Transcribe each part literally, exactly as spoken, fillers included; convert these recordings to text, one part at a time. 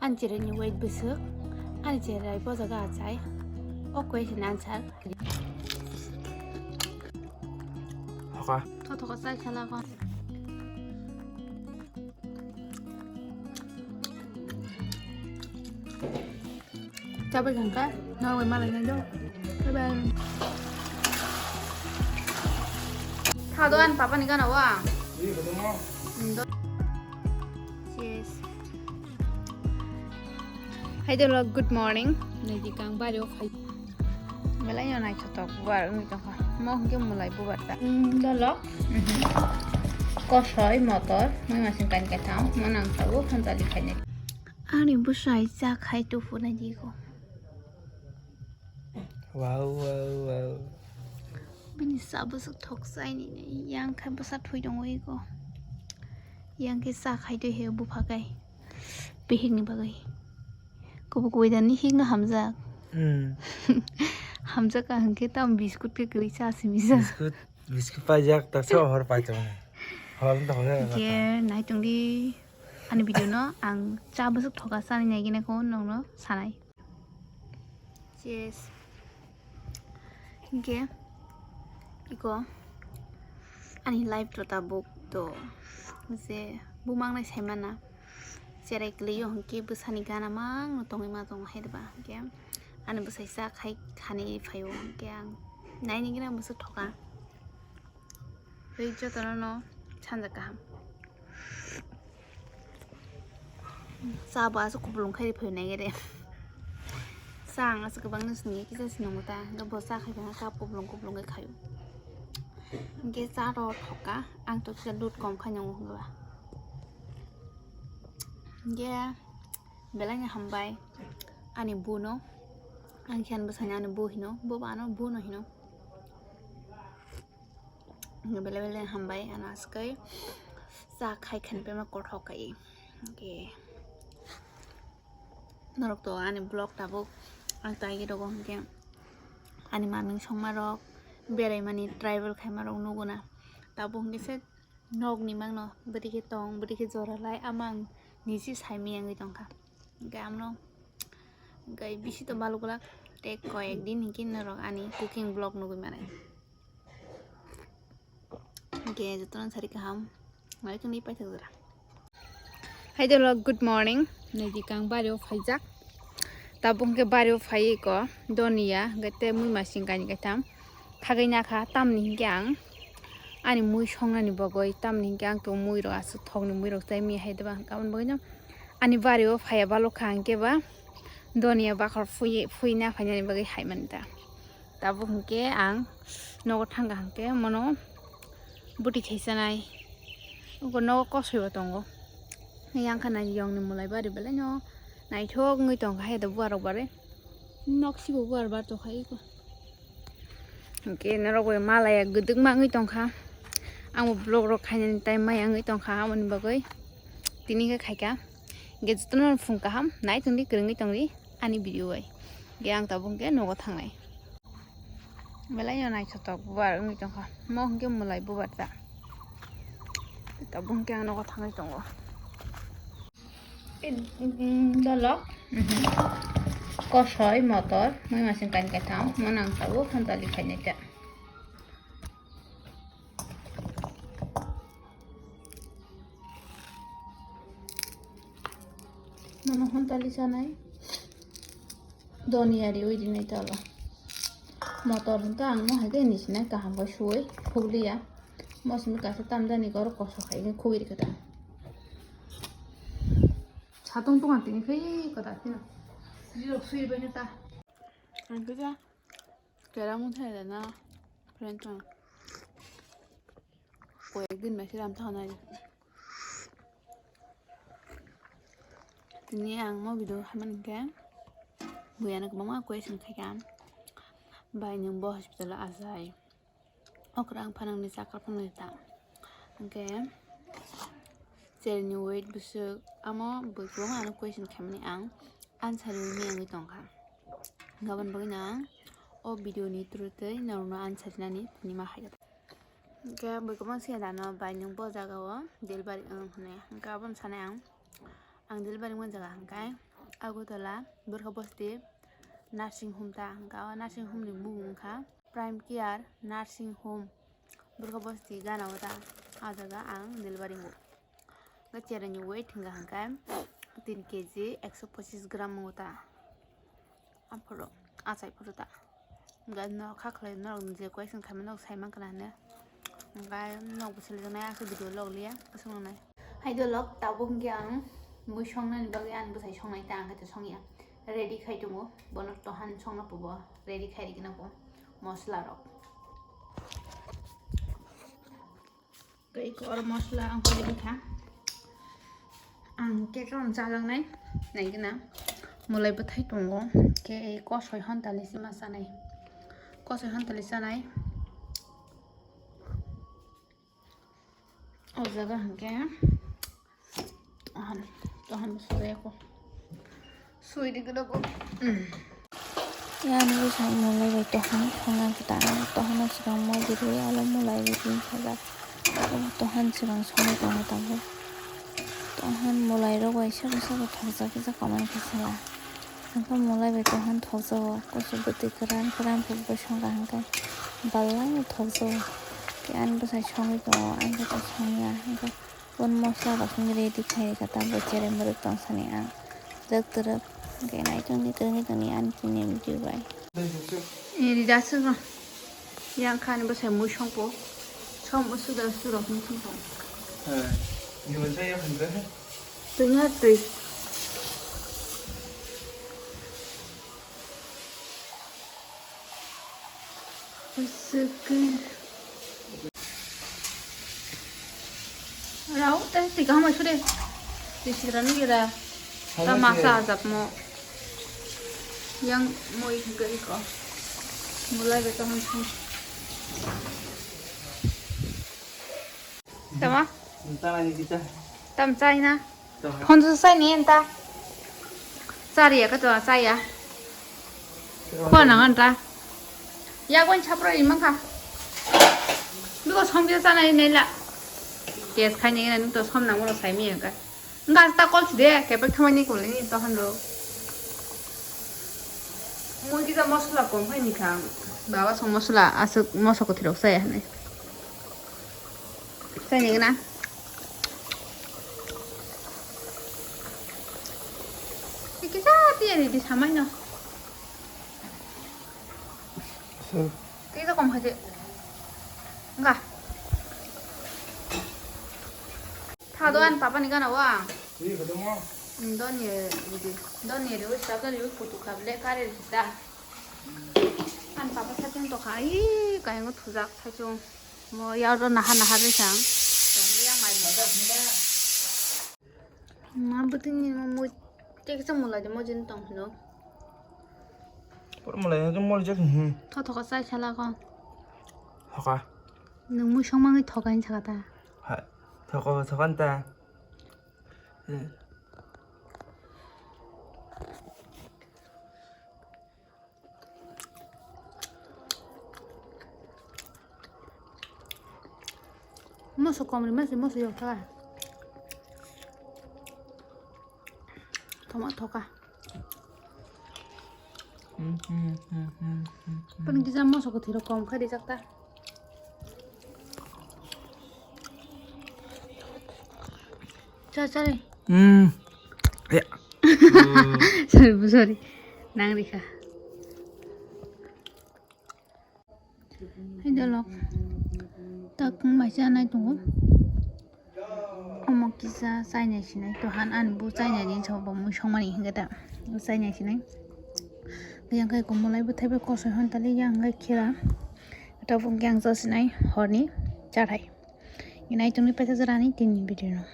Ani cherai ni weight bwswk, ani cherai bo jaga achai. O question answer. Thoka. Tho thoka chai khala ko. Chabai khangkha, norok bai malai nai do. Bye bye. Tha do ani papa ni gana wa. Cheers. Hai dolo, good morning. Nai di kang bari o khai. Belai no naithotok bubar wngwi tongkha. Mo hwnkhe mwlai bubar ta. Dolo. Kosoi motor, mui masing kain kaitham, mo nang tabuk hanjali khainai. Ani bwsai cha khai tuphunai di ko. Wow, wow, wow. Bini cha bwswk thok chaini, yang khai bwsa thui tongo iko. Yang khe cha khai twi he bupha kai. Bihik ni bagwi. Kubuk kubui dan ni hik no hamjak. Hmm. Hamjak ka hwnkhe tam biscuit khe kwrwi cha simi ja. Biscuit, biscuit paijak, tak sa hor pai tongo. Hor wng tong. Hwnkhe nai tong di ani video no, ang cha bwswk thoka chani nai gina ko nong no sanai. Cheers. Hwnkhe iko ani life to tabuk to je bumang nai saimana cherai kwlwi o hwnkhe bwsani gana mang no tongwi ma tongo hai ba hwnkhe ani bwsai cha khai khani phaio hwnkhe ang naini gina bwswk thoka tei jotono no sanja kaham. Cha bo aswk kupulung khai riphaio naigere. Cha ang aswk kwbangno swngo, kisa swngo ta, hwnkhe bo cha khai phano cup kupulung kupulung khe khaio. Hwnkhe cha rw thoka, ang to kisa dud kom khai nwngo hwnba. Hwnkhe belai no hambai ani buno, ang khe ani bwsani ani bu hino, bo bo ano buno hino. Belai belai hambai, ano aswk cha khai khani pema kothok kai. Hwnkhe norok to ani vlog tabuk ang taiwi rogo hwnkhe ani manwi songma rok, beraimani travel khaima rok nuguna. Tabuk hwnkhe se nokni mangno bwrwi khe tong, bwrwi khe jora lai, ama ang niji saimanya wngwi tongkha. Hwnkhe amno hwnkhe bisi to baluk glak, tei koyek din hwnkhe norok ani cooking vlog nugwi manai. Hwnkhe jotono sari kaham, nai tongwi paithak jora. Hai dolo, good morning. Nai di kang bari o phaijak. Tabuk hwnkhe bari o phai ko Donia, hwnkhe tei mui masing kainwi kaitham. Phagwi nakha, tamni hwnkhe ang ani mui songnani bagwi, tamni hwnkhe ang to mui rok aswk thokni mui rok chai manya hai deba, hwnkhe aboni bagwino ani bari o phaiya balokha hwnkhe ba Donia bakhor phui, phui na phainani bagwi hai mani ta. Tabuk hwnkhe ang nogo thangkha hwnkhe mono bwtwi thaisanai. Oko nogo kosoi bo tongo. Yang kha nai yongni mwlai bari belai no naithok wngwi tongkha hai da buarok bare. Nok sibo buar bar tongkha eko. Hwnkhe norok bai malaya gwdwkma wngwi tongkha. Ang bo vlog rok khainani time maya wngwi tongkha, aboni bagwi tini khe khaikha. Hwnkhe jotono phung kaham nai tongdi, kwrwngwi tongdi ani video bai. Hwnkhe ang tabuk hwnkhe nogo thangnai. Belai no naithotok bubar wngwi tongkha. Mo hwnkhe mwlai bubar ta. Tabuk hwnkhe ang nogo thangwi tongo. Dolok. Kosoi motor, mui masing kain kaitham, mo nang tabuk hanjali khainai ta. Mono hanjali sanai. Doniya riwi rinai tolo. Motor hwnkhe ang mo hai khe ni sinai kaham khe suwi khukliya. Mo simi kaisa tamjani khe oro kosok hai khe khugwi rikha ta. Satung tunga tini khe kwtal kheno. Rirok swi rwbaino ta. Ang khe ja kera mungsa rana friend tong. Koyek din bai se ram thang nai. Tini ang mo video hamani khe buya no kwbangma question khaikha. Bai nwng bo hospital o achai. Okra ang phanang ni chakra phano ta. Hwnkhe cherni weight bwswk amo bui kwbangma ano question khaimani ang answer rwui miyangwi tongkha. Gabon bagwi no ang o video ni through twi norokno answer rinani tini ma hai kha. Hwnkhe bui kwbang siya dano bai nwng bo jaga o delivery wng hwnwi. Hwnkhe abono sanai ang, ang delivery wngmani jaga hwnkhe Agartala Bwrkha Bosti nursing home ta, hwnkha o nursing home ni bumung wngkha Prime Care Nursing Home Bwrkha Bosti gana o ta. A jaga ang delivery o. Hwnkhe cherai ni weight hwnkha hwnkhe tin K G ekso pochis gram wngkha ta. Aphuru achai phuru ta. Hwnkhe norok kha khlai norok je question khaima norok sai mankha na hinwi. Hwnkhe norok bo silijaknai aswk video log liya aswk nangnai. Hai dolok tabuk hwnkhe ang mui songnani bagwi ani bwsai songnai ta ang khe to songya. Ready khai tongo bono tohan songna pubo ready khai rikna bo mosla rok. Tei kor mosla ang kori kha. Ang cake rok chajaknai, naigwna. Mulai bwthai tongo. Khe kosoi hontali sima chanai. Kosoi hontali chanai. O jaga hwnkhe. Tohan, tohan bo sujai ko. Sui di gana ko. Hmm. Yang ni bwsai mulai bai tohan, tohan kita, tohan no swkang mo di rwi, alo mulai bai tin sajak. Tohan swkang songwi tongo tabuk. Tohan mulai rok bai sabo sabo thokjak kisa kamani kisa la. Hwnkhe mulai bai tohan thokjago, kusu bwtwi kwran kwran phuru bai songkha hwnkhe belai no thokjago. Tei ani bwsai songwi tongo, ang khe to songya, hwnkhe. Bun mosla rok hwnwi ready khai rikha, tabuk cherai mwrwk tong sani ang twrwk twrwk hwnkhe naitok ni twrwngwi tongni ani chini video bai. Iri da swkang yang kha ni bwsai mui songpo som usu da usu rok hwnwi thangkha. Twi ha twi. Rau, tei twi kaham bai suri. Twi sikra nw gira. Ta masa ajak mo. Yang mo ik ga iko. Mulai be kaham sung. Tama? Tama ni kita. Tam chai na. Phone sa sai ni enta. Chari ya ka to chai ya. Phone nang anta. Ya gon chapra imang kha. Biko som dia chana ni la. Test khai ni na to som nang mo sai mi ka. Nga ta call si de ke pek thamai ni ko ni to han do. Mo ki da masala kom hai ni kha. Baba song masala asuk masala ko thirok sai ya ne. Sai ni na. Iki sa tiya di di samai no. Sir. Tei to kom khaje. Nga. Tha do an papa ni gana wa. Ui, khaje mo. Don ye di. Don ye ri sa don ye putu khable kare di ta. An papa sa tin to khai kai ngo thujak sa chung. Mo ya ro naha naha ri sang. Tong ya mai mo. Ma bwtwini mo mui tei kisa mulai de mo jin tong hino. Por mulai de mo jek hi. Tho tho ka sai sala ko. Thoka. Nung mui song mangi thoka hin saka ta. Ha. Thoka thoka ta. Moso kom ri masi moso yok thaka. Toma thoka. Pani kisa moso ko thiro kom khai rijak ta. Cha cha ri. Hmm. Ya. Sorry, sorry. Nang rikha. Hai dolok. Tak mai cha nai tongo. Omo kisa chainai sinai to han ani bo chainai ni sabo bo mui songmani hinga ta. Chainai sinai. Yang kai kumulai bo thaibe kosoi hon tali yang kai khira. Tabuk yang cha sinai horni chathai. Inai tungni paisa jarani tini video no.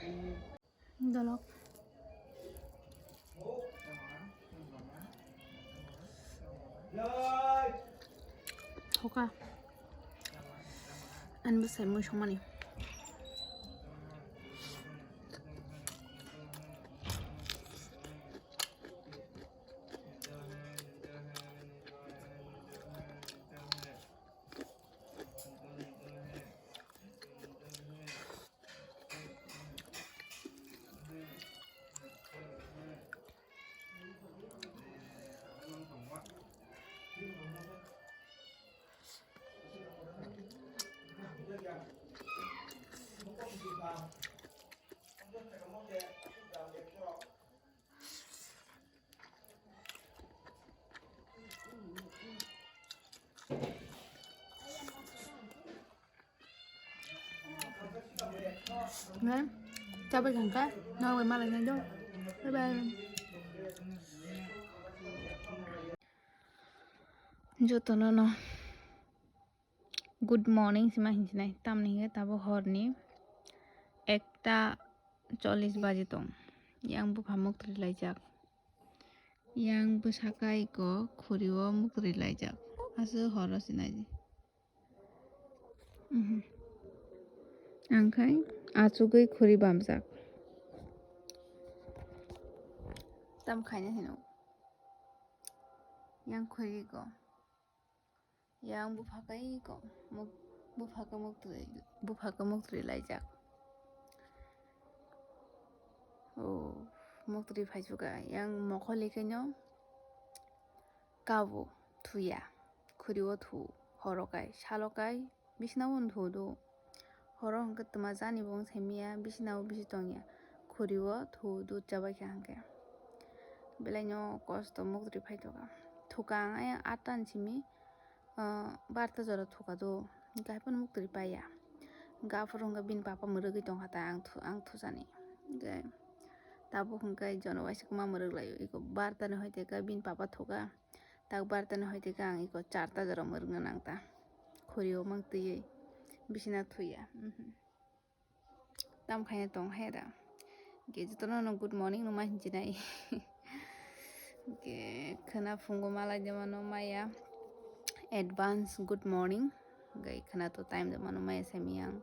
Dolok. Thoka. Ani bwsai mui songmani. Ne? Chabai khangkha, norok bai malai nai do. Bye bye. Jotono no good morning sima hinchinai, tamni hwnkhe tabuk horni ekta chollish baji tong. Yang bupha muktri laijak. Yang bwsaka iko khuri o muktri laijak. Aswk horo sinaji. Mhm. Angkhai achugwi khuri bamjak. Tam khaina hino. Yang khuri ko. Yang bupha kai ko. Muk-, bupha ka muktri, bupha ka muktri laijak. Oh, muktri phaichuka. Yang mokol ikaino. Kabo thuya, khuri o thu, horo kai, salo kai, bisina o thu do. Horo hwnkhe twma jani bo wng simiya, bisina o bisi tongya, khuri o thu do chabai kha hwnkhe. Belai no kosto muktri phai toka. Thuka ang ayang atta ni simi, ah, barta jora thuka do, hwnkhe hai phano muktri paiya. Hwnkhe aphuru hwnkhe bini papa mwrwgwi tongkha ta ang thu-, ang thusani. Hwnkhe tabuk hwnkhe jono waisa kwma mwrwk laio, iko barta ni hoi teka bini papa thuka. Tak barta ni hoi teka ang iko charta jora mwrwkna nang ta. Khuri o mang twiwi bisina thuya. Mhm. Tam khaina tong hai da. Ge jotono no good morning no ma hinchinai. Ge khwna phungo malai de mano maya. Advance good morning. Ge khwna to time de mano maya semi yang.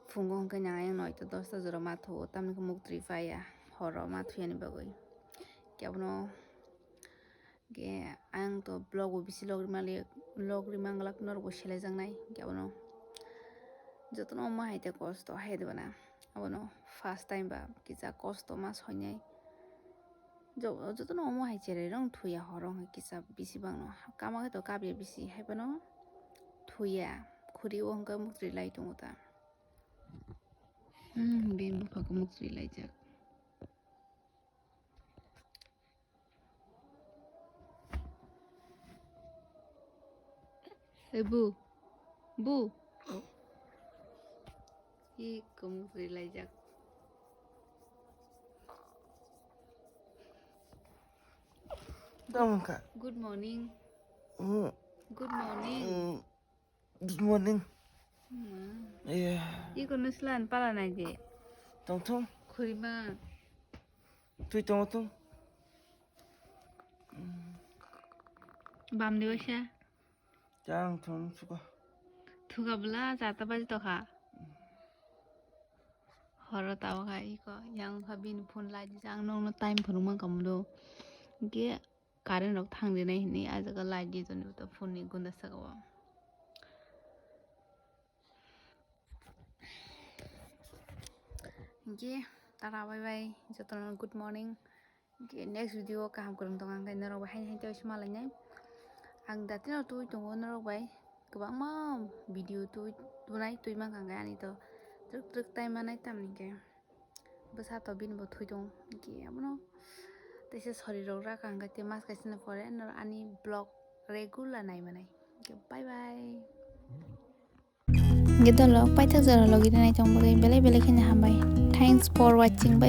Phungo hwnkhe nang ayang noita dosta jora ma thuo. Tamni khe muktri paiya. Horo ma thuyani bagwi. Kebono Ge ang to vlog bo bisi log rima le-, log rima glak norok bo selai jaknai. Ge abono jotono omo hai te kosto hai de bana. Abono first time ba kisa kosto ma soinai. Jo-, jotono omo hai cherai rong thuya horo hwnkhe kisa bisi bangno. Kama khe to kapya bisi hai phano thuya. Khuri o hwnkhe muktri lai tongo ta. Hmm, bini bupha khe muktri laijak. Hey, bu. Bu. Ih, kamu relaijak. Tamo kha. Good morning. Hmm. Good morning. Hmm. Good morning. Ma. Iya. Iko nuslan pala nai je. Tong tong. Khurima. Tui tong tong. Bam de waisa. Chang thong suka. Thuka bla jata baji tokha. Horo tabo kha iko yang kha bini phone lai di jang nongno time phunuk man kamu do. Ge Current rok thang rinai hinwi ah jaga light di toni to phone ni gunda saka o. Hinkhe tara bye bye jotono good morning. Hinkhe next video o kaham kwrwng tongo ang khe norok bai haino haino tei sima lainai. Ang datino twi tongo norok bai kwbangma video twi tunai twi mankha hinkhe ani to twrwk twrwk time manai tamni hinkhe. Bwsa to bini bo thwi tongo. Hinkhe abono teisa sori rok raka hinkhe tei mas kaisa ni pore norok ani vlog regular nai manai. Hinkhe bye bye. Hinkhe dolo paithak jora logi rwnai tong bagwi belai belai kheno hambai. Thanks for watching. Bye.